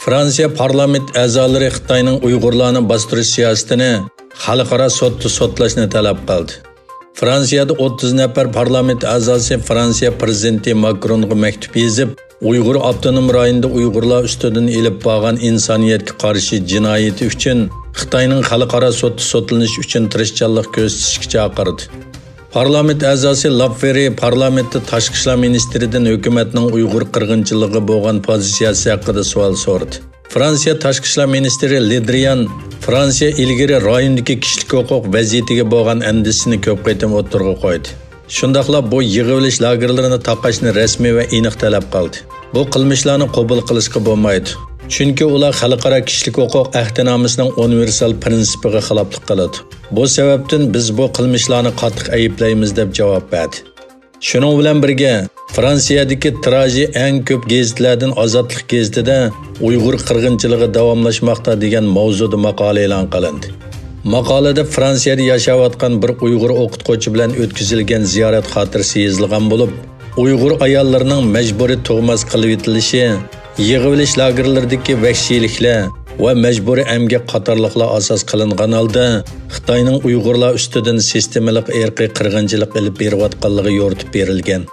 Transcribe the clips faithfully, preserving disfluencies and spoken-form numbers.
فرانسىيە پارلامېنت ئەزالىرى خىتاينىڭ ئۇيغۇرلارنى باستۇرۇش سىياسىتىنى خەلقئارا سوتتا سوتلاشنى تەلەپ قىلدى. فرانسىيەدە ئوتتۇز نەپەر پارلامېنت ئەزاسى فرانسىيە پىرېزىدېنتى ماكرونغا مەكتۇپ يېزىپ، ئۇيغۇر ئاپتونوم رايونىدا ئۇيغۇرلار ئۈستىدىن ئېلىپ بارغان ئىنسانىيەتكە قارشى جىنايىتى ئۈچۈن خىتاينىڭ خەلقئارا سوتتا سوتلىنىش ئۈچۈن تىرىشچانلىق كۆرسىتىشكە چاقىردى. پارلامېنت ئەزاسى لاپفېرى پارلامېنتتا تاشقى ئىشلار مىنىستىرىدىن ھۆكۈمەتنىڭ ئۇيغۇر قىرغىنچىلىقىغا بولغان پوزىتسىيەسى ھەققىدە سوئال سورىدى. فرانسىيە تاشقى ئىشلار مىنىستىرى لېدرىيان فرانسىيە ئىلگىرى رايوندىكى كىشىلىك ھوقۇق ۋەزىيىتىگە بولغان ئەندىشىسىنى كۆپ قېتىم ئوتتۇرىغا قويدى. شۇنداقلا بۇ يىغىۋېلىش لاگېرلىرىنى تاقاشنى رەسمىي ۋە ئېنىق تەلەپ قىلدى. بۇ قىلمىشلارنى قوبۇل قىلىشقا بولمايدۇ. چۈنكى ئۇلار خەلقئارا كىشىلىك ھوقۇق ئەھدىنامىسىنىڭ ئۇنىۋېرسال پىرىنسىپىغا خىلاپلىق قىلىدۇ. بۇ سەۋەبتىن بىز بۇ قىلمىشلارنى قاتتىق ئەيىبلەيمىز، دەپ جاۋاب بەردى. شۇنىڭ بىلەن بىرگە، فرانسىيەدىكى تىراژى ئەڭ كۆپ گېزىتلەردىن ئازادلىق گېزىتىدە ئۇيغۇر قىرغىنچىلىقى داۋاملاشماقتا دېگەن ماۋزۇدا ماقالە ئېلان قىلىندى. ماقالىدە فرانسىيەدە ياشاۋاتقان بىر ئۇيغۇر ئوقۇتقۇچى بىلەن ئۆتكۈزۈلگەن زىيارەت خاتىرىسى يېزىلغان بولۇپ، ئۇيغۇر ئاياللىرىنىڭ مەجبۇرىي تۇغماس قىلىۋېتىلىشى، يىغىۋېلىش لاگېرلىرىدىكى ۋەھشىيلىكلەر ۋە مەجبۇرىي ئەمگەك قاتارلىقلار ئاساس قىلىنغان ھالدا، خىتاينىڭ ئۇيغۇرلار ئۈستىدىن سىستېمىلىق ئىرقىي قىرغىنچىلىق ئېلىپ بېرىۋاتقانلىقى يورۇتۇپ بېرىلگەن.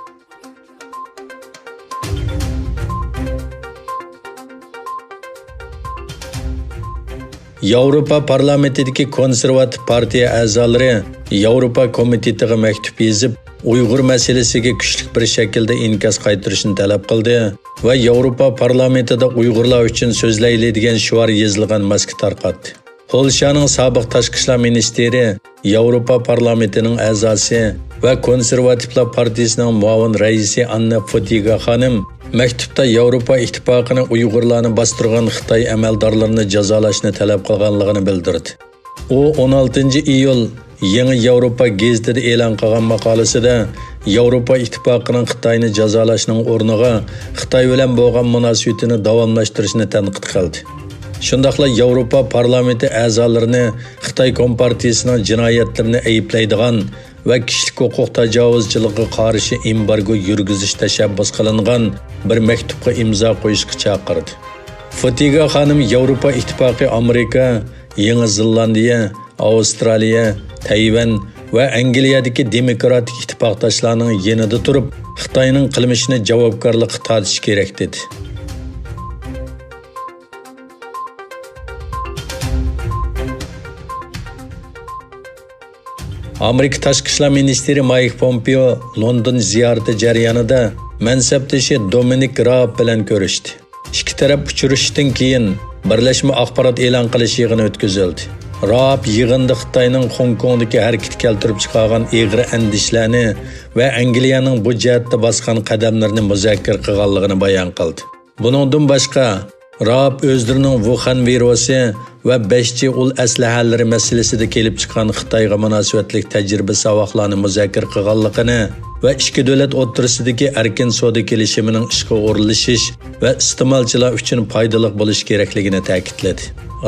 ياۋروپا پارلامېنتىدىكى كونسېرۋاتىپ پارتىيە ئەزالىرى ياۋروپا كومىتېتىغا مەكتۇپ يېزىپ، ئۇيغۇر مەسىلىسىگە كۈچلۈك بىر شەكىلدە ئىنكاس قايتۇرۇشنى تەلەپ قىلدى ۋە ياۋروپا پارلامېنتىدا ئۇيغۇرلار ئۈچۈن سۆزلەيلى دېگەن شوئار يېزىلغان ماسكا تارقاتتى. پولشانىڭ سابىق تاشقى ئىشلار مىنىستىرى، ياۋروپا پارلامېنتىنىڭ ئەزاسى ۋە كونسېرۋاتىپلار پارتىيىسىنىڭ مۇئاۋىن رەئىسى ئاننا فوتىگا خانىم مەكتۇپتا ياۋروپا ئىتتىپاقىنى ئۇيغۇرلارنى باستۇرغان خىتاي ئەمەلدارلىرىنى جازالاشنى تەلەپ قىلغانلىقىنى بىلدۈردى. ئۇ ئون ئالتىنچى ئىيۇل يېڭى ياۋروپا گېزىتىدە ئېلان قىلغان ماقالىسىدە ياۋروپا ئىتتىپاقىنىڭ خىتاينى جازالاشنىڭ ئورنىغا خىتاي بىلەن بولغان مۇناسىۋىتىنى داۋاملاشتۇرۇشنى تەنقىد قىلدى. شۇنداقلا ياۋروپا پارلامېنتى ئەزالىرىنى خىتاي كومپارتىيىسىنىڭ جىنايەتلىرىنى ئەيىبلەيدىغان ۋە كىشىلىك ھوقۇق تاجاۋۇزچىلىقىغا قارشى ئېمبارگو يۈرگۈزۈش تەشەببۇس قىلىنغان بىر مەكتۇپقا ئىمزا قويۇشقا چاقىردى. فوتىگا خانىم ياۋروپا ئىتتىپاقى ئامېرىكا، يېڭى زېلاندىيە، ئاۋسترالىيە، تەيۋەن ۋە ئەنگلىيەدىكى دېموكراتىك ئىتتىپاقداشلارنىڭ يېنىدا تۇرۇپ، خىتاينىڭ قىلمىشىنى جاۋابكارلىققا تارتىش كېرەك، دېدى. ئامېرىكا تاشقى ئىشلار مىنىستىرى مايك پومپېئو لوندون زىيارىتى جەريانىدا مەنسەپدىشى دومىنىك راب بىلەن كۆرۈشتى. ئىككى تەرەپ ئۇچرىشىشتىن كېيىن بىرلەشمە ئاخبارات ئېلان قىلىش يىغىنى ئۆتكۈزۈلدى. راب يىغىندا خىتاينىڭ خوڭكوڭدىكى ھەرىكىتى كەلتۈرۈپ چىقارغان ئېغىر ئەندىشىلەرنى ۋە ئەنگلىيەنىڭ بۇ جەھەتتە باسقان قەدەملىرىنى مۇزاكىرە قىلغانلىقىنى بايان قىلدى. بۇنىڭدىن باشقا، راب ئۆزلىرىنىڭ ۋۇخەن ۋىرۇسى ۋە بەش جى ئۇل ئەسلىھەلىرى مەسىلىسىدە كېلىپ چىققان خىتايغا مۇناسىۋەتلىك تەجرىبە-ساۋاقلارنى مۇزاكىرە قىلغانلىقىنى ۋە ئىككى دۆلەت ئوتتۇرىسىدىكى ئەركىن سودا كېلىشىمىنىڭ ئىشقا ئورۇنلىشىش ۋە ئىستېمالچىلار ئۈچۈن پايدىلىق بولۇشى كېرەكلىكىنى تەكىتلىدى.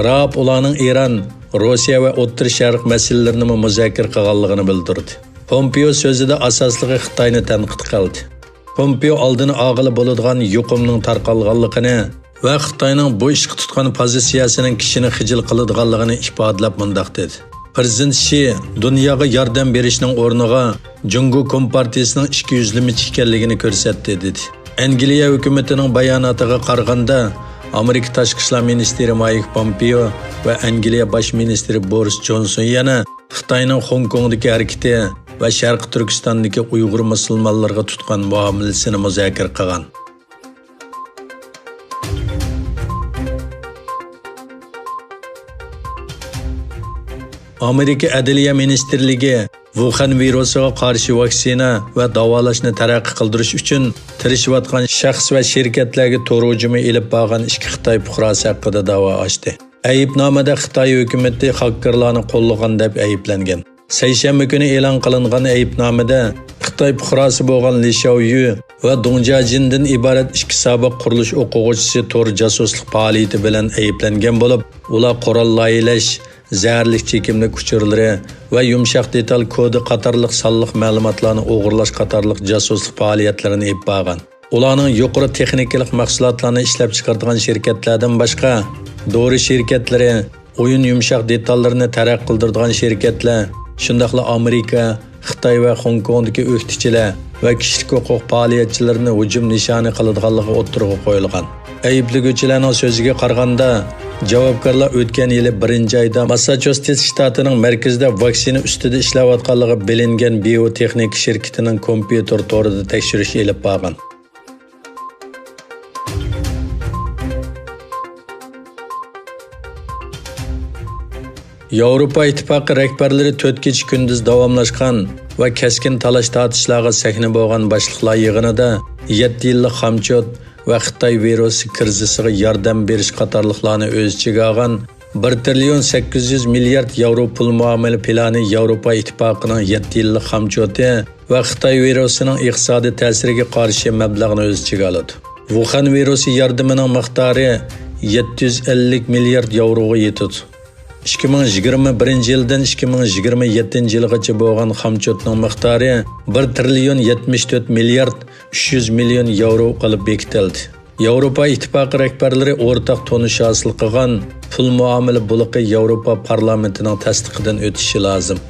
راب ئۇلارنىڭ ئىران، روسىيە ۋە ئوتتۇرا شەرق مەسىلىلىرىنىمۇ مۇزاكىرە قىلغانلىقىنى بىلدۈردى. پومپېئو سۆزىدە ئاساسلىقى خىتاينى تەنقىد قىلدى. پومپېئو ئالدىنى ئالغىلى بولىدىغان يۇقۇمنىڭ تارقالغانلىقىنى ۋە خىتاينىڭ بۇ ئىشقا تۇتقان پوزىتسىيەسىنىڭ كىشىنى خىجىل قىلىدىغانلىقىنى ئىپادىلەپ مۇنداق دېدى: پىرېزىدېنت شى دۇنياغا ياردەم بېرىشنىڭ ئورنىغا جۇڭگو كومپارتىيىسىنىڭ ئىككى يۈزلىمىچى ئىكەنلىكىنى كۆرسەتتى، دېدى. ئەنگلىيە ھۆكۈمىتىنىڭ باياناتىغا قارىغاندا، ئامېرىكا تاشقى ئىشلار مىنىستىرى مايك پومپېئو ۋە ئەنگلىيە باش مىنىستىرى بورىس جونسون يەنە خىتاينىڭ خوڭكوڭدىكى ھەرىكىتى ۋە شەرقىي تۈركىستاندىكى ئۇيغۇر مۇسۇلمانلىرىغا تۇتقان مۇئامىلىسىنى مۇزاكىرە قىلغان. ئامېرىكا ئەدلىيە مىنىستىرلىكى ۋۇخەن ۋىرۇسىغا قارشى ۋاكسىنا ۋە داۋالاشنى تەرەققىي قىلدۇرۇش ئۈچۈن تىرىشىۋاتقان شەخس ۋە شىركەتلەرگە تور ھۇجۇمى ئېلىپ بارغان ئىككى خىتاي پۇقراسى ھەققىدە دەۋا ئاچتى. ئەيىبنامىدە خىتاي ھۆكۈمىتى خاككېرلارنى قوللىغان دەپ ئەيىبلەنگەن. سەيشەنبە كۈنى ئېلان قىلىنغان ئەيىبنامىدە خىتاي پۇقراسى بولغان لى شياۋيۈ ۋە دۇڭ جياجىندىن ئىبارەت ئىككى سابىق قۇرۇلۇش ئوقۇغۇچىسى تور جاسۇسلۇق پائالىيىتى بىلەن ئەيىبلەنگەن بولۇپ، ئۇلار قورال لايىھەلەش، زەھەرلىك چېكىملىك ئۇچۇرلىرى ۋە يۇمشاق دېتال كودى قاتارلىق سانلىق مەلۇماتلارنى ئوغرىلاش قاتارلىق جاسۇسلۇق پائالىيەتلىرىنى ئېلىپ بارغان. ئۇلارنىڭ يۇقىرى تېخنىكىلىق مەھسۇلاتلارنى ئىشلەپچىقىرىدىغان شىركەتلەردىن باشقا، دورا شىركەتلىرى، ئويۇن يۇمشاق دېتاللىرىنى تەرەققىي قىلدۇرىدىغان شىركەتلەر، شۇنداقلا ئامېرىكا، خىتاي ۋە خوڭكوڭدىكى ئۆكتىچىلەر ۋە كىشىلىك ھوقۇق پائالىيەتچىلىرىنى ھۇجۇم نىشانى قىلىدىغانلىقى ئوتتۇرىغا قويۇلغان. ئەيىبلىگۈچىلەرنىڭ سۆزىگە قارىغاندا، جاۋابكارلار ئۆتكەن يىلى بىرىنچى ئايدا ماسساچۇسېتس شتاتىنىڭ مەركىزىدە ۋاكسىنا ئۈستىدە ئىشلەۋاتقانلىقى بىلىنگەن بىيوتېخنىكا شىركىتىنىڭ كومپيۇتېر تورىدا تەكشۈرۈش ئېلىپ بارغان. ياۋروپا ئىتتىپاقى رەھبەرلىرى تۆت كېچە كۈندۈز داۋاملاشقان ۋە كەسكىن تالاش-تارتىشلارغا سەھنە بولغان باشلىقلار يىغىنىدا يەتتە يىللىق خامچوت ۋە خىتاي ۋىرۇسى كىرىزىسىغا ياردەم بېرىش قاتارلىقلارنى ئۆز ئىچىگە ئالغان بىر تىرىليون سەككىز يۈز مىليارد ياۋرو پۇل مۇئامىلە پىلانى ياۋروپا ئىتتىپاقىنىڭ يەتتە يىللىق خامچوتى ۋە خىتاي ۋىرۇسىنىڭ ئىقتىسادىي تەسىرىگە قارشى مەبلەغنى ئۆز ئىچىگە ئالىدۇ. ۋۇخەن ۋىرۇسى ياردىمىنىڭ مىقدارى يەتتە يۈز ئەللىك مىليارد ياۋروغا يېتىدۇ. ئىككى مىڭ يىگىرمە بىرىنچى يىلدىن ئىككى مىڭ يىگىرمە يەتتىنچى يىلغىچە بولغان خامچوتنىڭ مىقدارى بىر تىرىليون يەتمىش تۆت مىليارد ئۈچ يۈز مىليون ياۋرو قىلىپ بېكىتىلدى. ياۋروپا ئىتتىپاقى رەھبەرلىرى ئورتاق تونۇش ھاسىل قىلغان پۇل مۇئامىلە بۇلىقى ياۋروپا پارلامېنتىنىڭ تەستىقىدىن ئۆتۈشى لازىم.